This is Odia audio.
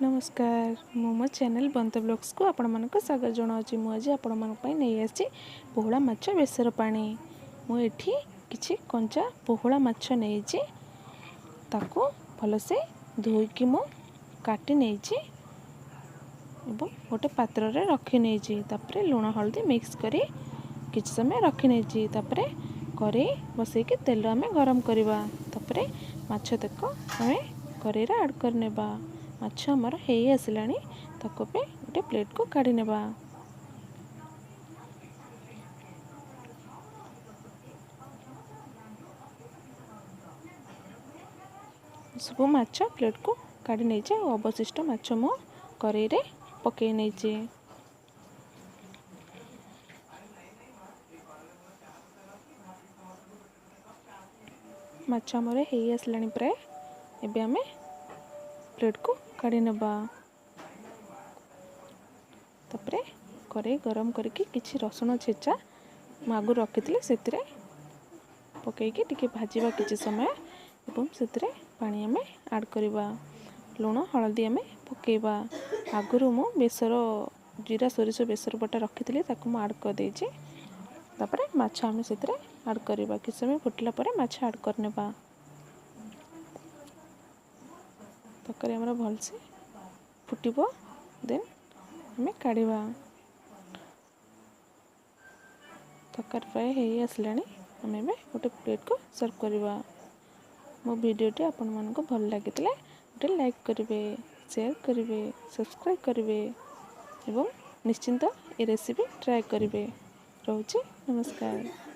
ନମସ୍କାର, ମୁଁ ମୋ ଚ୍ୟାନେଲ୍ ବନ୍ତ ବ୍ଲଗ୍ସକୁ ଆପଣମାନଙ୍କୁ ସ୍ୱାଗତ ଜଣାଉଛି। ମୁଁ ଆଜି ଆପଣମାନଙ୍କ ପାଇଁ ନେଇ ଆସିଛି ପୋହଳା ମାଛ ବେସର ପାଣି। ମୁଁ ଏଠି କିଛି କଞ୍ଚା ପୋହଳା ମାଛ ନେଇଛି। ତାକୁ ଭଲସେ ଧୋଇକି ମୁଁ କାଟି ନେଇଛି ଏବଂ ଗୋଟେ ପାତ୍ରରେ ରଖି ନେଇଛି। ତାପରେ ଲୁଣ ହଳଦୀ ମିକ୍ସ କରି କିଛି ସମୟ ରଖି ନେଇଛି। ତାପରେ କରେଇ ବସେଇକି ତେଲ ଆମେ ଗରମ କରିବା। ତାପରେ ମାଛ ତକ ଆମେ କରେଇରେ ଆଡ଼୍ କରିନେବା। ମାଛ ଆମର ହେଇ ଆସିଲାଣି, ତାକୁ ଏବେ ଗୋଟେ ପ୍ଲେଟ୍କୁ କାଢ଼ି ନେବା। ସବୁ ମାଛ ପ୍ଲେଟ୍କୁ କାଢ଼ି ନେଇଛି ଆଉ ଅବଶିଷ୍ଟ ମାଛ ମୁଁ କରେଇରେ ପକାଇ ନେଇଛି। ମାଛ ଆମର ହେଇ ଆସିଲାଣି ପ୍ରାୟ। ଏବେ ଆମେ ପ୍ଲେଟ୍କୁ କାଢ଼ି ନେବା। ତାପରେ କରେଇ ଗରମ କରିକି କିଛି ରସୁଣ ଛେଚା ମୁଁ ଆଗରୁ ରଖିଥିଲି, ସେଥିରେ ପକାଇକି ଟିକେ ଭାଜିବା କିଛି ସମୟ ଏବଂ ସେଥିରେ ପାଣି ଆମେ ଆଡ଼୍ କରିବା। ଲୁଣ ହଳଦୀ ଆମେ ପକାଇବା। ଆଗରୁ ମୁଁ ବେସର, ଜିରା ସୋରିଷ ବେସର ବଟା ରଖିଥିଲି, ତାକୁ ମୁଁ ଆଡ଼୍ କରିଦେଇଛି। ତାପରେ ମାଛ ଆମେ ସେଥିରେ ଆଡ଼୍ କରିବା। କିଛି ସମୟ ଫୁଟିଲା ପରେ ମାଛ ଆଡ଼୍ କରିନେବା। ତରକାରୀ ଆମର ଭଲସେ ଫୁଟିବ, ଦେନ୍ ଆମେ କାଢ଼ିବା। ତରକାରୀ ପ୍ରାୟ ହେଇ ଆସିଲାଣି। ଆମେ ଏବେ ଗୋଟେ ପ୍ଲେଟ୍କୁ ସର୍ଭ କରିବା। ମୋ ଭିଡ଼ିଓଟି ଆପଣମାନଙ୍କୁ ଭଲ ଲାଗିଥିଲେ ଗୋଟେ ଲାଇକ୍ କରିବେ, ସେୟାର କରିବେ, ସବସ୍କ୍ରାଇବ୍ କରିବେ ଏବଂ ନିଶ୍ଚିନ୍ତ ଏ ରେସିପି ଟ୍ରାଏ କରିବେ। ରହୁଛି, ନମସ୍କାର।